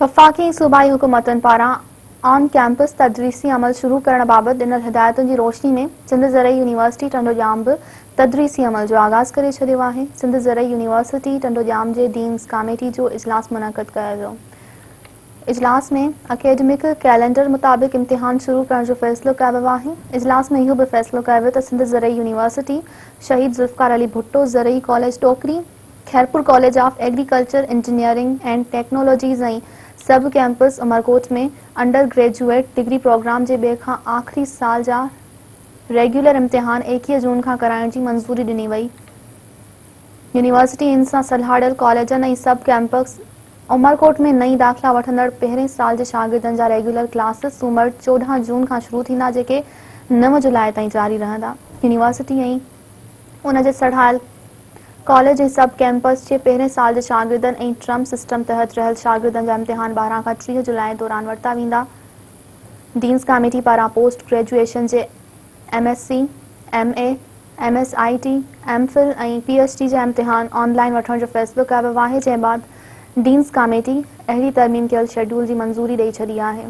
وفاقي ۽ صوبائي حڪومتن پاران آن ڪيمپس تدريسي عمل شروع ڪرڻ بابت ڏنل هدايتن جي روشني ۾ سنڌ زرعي يونيورسٽي ٽنڊوڄام به تدريسي عمل جو آغاز ڪري ڇڏيو آهي. سنڌ زرعي يونيورسٽي ٽنڊوڄام جي ڊينز ڪاميٽي جو اجلاس منعقد ڪيو ويو. اجلاس ۾ اڪيڊمڪ ڪئلينڊر مطابق امتحان شروع ڪرڻ جو فيصلو ڪيو ويو آهي. اجلاس ۾ اهو به فيصلو ڪيو ويو ته سنڌ زرعي يونيورسٽي شهيد ذوالفقار علي ڀٽو زرعي college Dokri, Khairpur college of agriculture engineering and technologies ۽ sub campus Umerkot ۾ undergraduate degree programme جي ٻئي کان آخري سال جا ريگيولر امتحان 21 جون کان ڪرائڻ جي منظوري ڏني وئي. يونيورسٽي ان سان سلهاڙيل ڪاليجن ۽ سب ڪيمپس عمرڪوٽ ۾ نئين داخلا وٺندڙ پهرين سال جي شاگردن جا ريگيولر ڪلاسز سومر 14 جون کان شروع ٿيندا جيڪي 9 جولاء تائين جاري رهندا. يونيورسٽي ۽ ان جي سڙهايل ڪاليج ۽ سب ڪيمپس جي پهرين سال جي شاگردن ۽ ٽرم سسٽم تحت رهيل شاگردن جا امتحان 12 کان 30 جولاء دوران ورتا ويندا. ڊينز ڪاميٽي پاران پوسٽ گريجوئيشن جي M S C, M A, M S I T, M Phil ۽ P H D جا امتحان آن لائين وٺڻ جو فيصلو ڪيو ويو آهي جنهن بعد ڊينز ڪاميٽي اهڙي ترميم ڪيل شيڊيول جي منظوري ڏئي ڇڏي آهي.